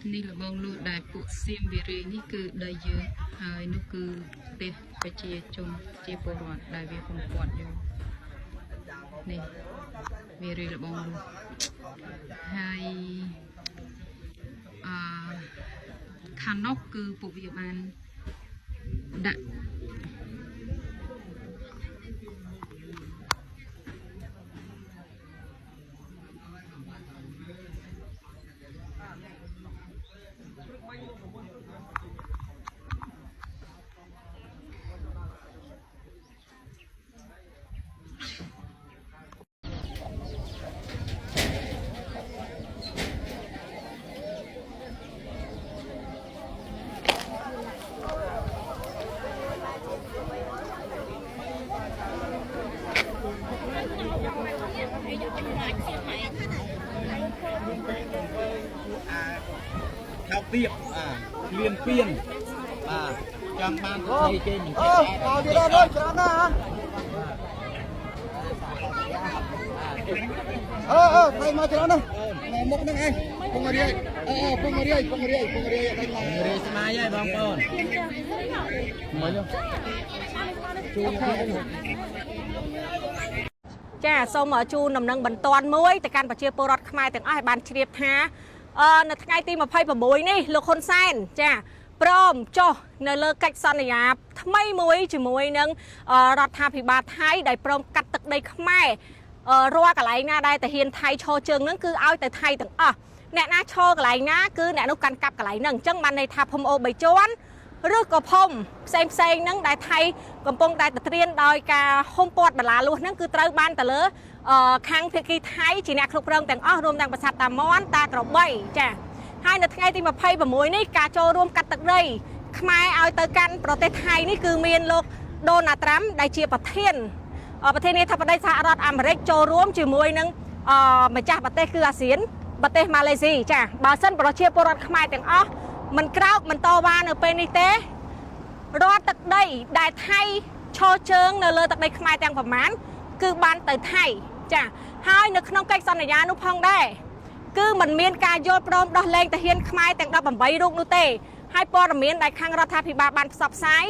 នេះលបងលួសដែលពួកសៀមវិរាយនេះគឺដីយើងហើយនោះគឺផ្ទះប្រជាជនជាពលរដ្ឋដែលវាកំពត់យកនេះវារាយលបងលួសហើយអឺខាងនោះគឺពួកវាបានដាក់ អាថោកទៀបបាទលៀនពៀនបាទចង់បានទៅស្អីគេមិនចេះ អូមកទៀតដល់ច្រើនណាស់ហ៎អឺអឺថៃមកច្រើនណាស់មកមុខហ្នឹងឯងពងរាយអឺពងរាយពងរាយពងរាយអត់មក រាយស្មាយហើយបងប្អូន មកជួយ ចាសូមជូនដំណឹងបន្ទាន់មួយទៅកាន់ប្រជាពលរដ្ឋខ្មែរទាំងអស់ឲ្យបានជ្រាបថានៅថ្ងៃទី26នេះលោកហ៊ុនសែនចាព្រមចុះនៅលើកិច្ចសន្យាថ្មីមួយជាមួយនឹងរដ្ឋាភិបាលថៃដែលព្រមកាត់ទឹកដីខ្មែររាល់កន្លែងណាដែលទាហានថៃឈរជើងហ្នឹងគឺឲ្យទៅថៃទាំងអស់អ្នកណាឈរកន្លែងណាគឺអ្នកនោះកាន់កាប់កន្លែងហ្នឹងអញ្ចឹងបានន័យថាភូមិអូ3ជាន់ឬក៏ភូមិផ្សេងផ្សេងហ្នឹងដែលថៃកំពុងតែទត្រៀនដោយការហុំព័ទ្ធបន្លាលួសហ្នឹងគឺត្រូវបានទៅលើខាងភាគីថៃជាអ្នកគ្រប់គ្រងទាំងអស់រួមទាំងប្រាសាទតាមាន់តាក្របីចាហើយនៅថ្ងៃទី26នេះការចូលរួមកាត់ទឹកដីខ្មែរឲ្យទៅកាន់ប្រទេសថៃនេះគឺមានលោកដូណាល់ត្រាំដែលជាប្រធានប្រធានាធិបតីសហរដ្ឋអាមេរិកចូលរួមជាមួយនឹងម្ចាស់ប្រទេសគឺអាស៊ានប្រទេសម៉ាឡេស៊ីចាបើសិនប្រជាពលរដ្ឋខ្មែរទាំងអស់មិនក្រោកមិនតវ៉ានៅពេលនេះទេរាល់ទឹកដីដែលថៃឈរជើងនៅលើទឹកដីខ្មែរទាំងប្រមាណគឺបានទៅថៃចាហើយនៅក្នុងកិច្ចសន្យានោះផងដែរគឺมันមានការយល់ព្រមដោះលែងទាហានខ្មែរទាំង18រូបនោះទេហើយព័ត៌មានដែលខាងរដ្ឋាភិបាលបានផ្សព្វផ្សាយ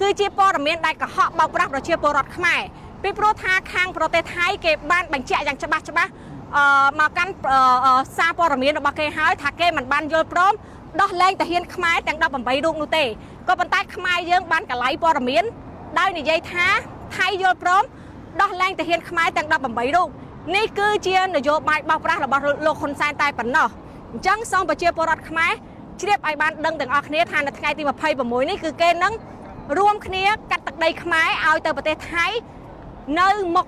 គឺជាព័ត៌មានដែលកុហកបោកប្រាស់ប្រជាពលរដ្ឋខ្មែរពីព្រោះថាខាងប្រទេសថៃគេបានបញ្ជាក់យ៉ាងច្បាស់ច្បាស់មកកាន់សារព័ត៌មានរបស់គេហើយថាគេមិនបានយល់ព្រមដោះលែងទាហានខ្មែរទាំង18រូបនោះទេក៏ប៉ុន្តែខ្មែរយើងបានកលៃព័ត៌មានដោយនិយាយថាថៃយល់ព្រមដោះលែងទាហានខ្មែរទាំង18រូបនេះគឺជានយោបាយបោកប្រាស់របស់លោកហ៊ុនសែនតែប៉ុណ្ណោះអញ្ចឹងសូមប្រជាពលរដ្ឋខ្មែរជ្រាបឲ្យបានដឹងទាំងអស់គ្នាថានៅថ្ងៃទី26នេះគឺគេនឹងរួមគ្នាកាត់ទឹកដីខ្មែរឲ្យទៅប្រទេសថៃនៅមុខ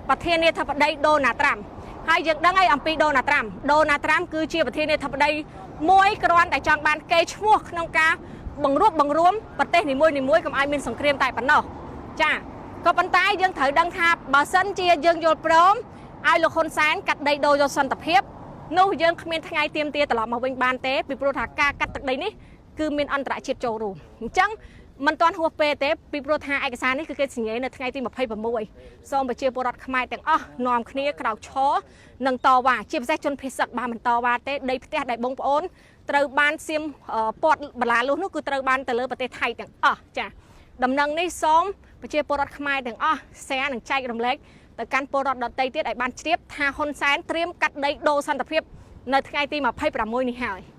ប្រធានាធិបតីដូណាល់ត្រាំហើយយើងដឹងហើយអំពីដូណាល់ត្រាំដូណាល់ត្រាំគឺជាប្រធានាធិបតីមួយគ្រាន់តែចង់បានកេរ្តិ៍ឈ្មោះក្នុងការបង្រួបបង្រួមប្រទេសនីមួយៗកុំឲ្យមានសង្គ្រាមតែប៉ុណ្ណោះចាក៏ប៉ុន្តែយើងត្រូវដឹងថាបើសិនជាយើងយល់ព្រមឲ្យលោកហ៊ុនសែនកាត់ដីដូរយកសន្តិភាពនោះយើងគ្មានថ្ងៃទៀមទាត្រឡប់មកវិញបានទេពីព្រោះថាការកាត់ទឹកដីនេះគឺមានអន្តរជាតិចូលរួមអញ្ចឹងមិនទាន់ហួសពេលទេពីព្រោះថាឯកសារនេះគឺគេសញ្ញានៅថ្ងៃទី26សូមប្រជាពលរដ្ឋខ្មែរទាំងអស់នាំគ្នាក្រោកឈរនិងតវ៉ាជាពិសេសជនភៀសសឹកបើមិនតវ៉ាទេដីផ្ទះដែលបងប្អូនត្រូវបានសៀមពាត់បន្លាលួសនោះគឺត្រូវបានទៅលើប្រទេសថៃទាំងអស់ចាដំណឹងនេះសូមប្រជាពលរដ្ឋខ្មែរទាំងអស់ share និងចែករំលែកទៅកាន់ពលរដ្ឋដទៃទៀតឲ្យបានជ្រាបថាហ៊ុនសែនត្រៀមកាត់ដីដូរសន្តិភាពនៅថ្ងៃទី26នេះហើយ។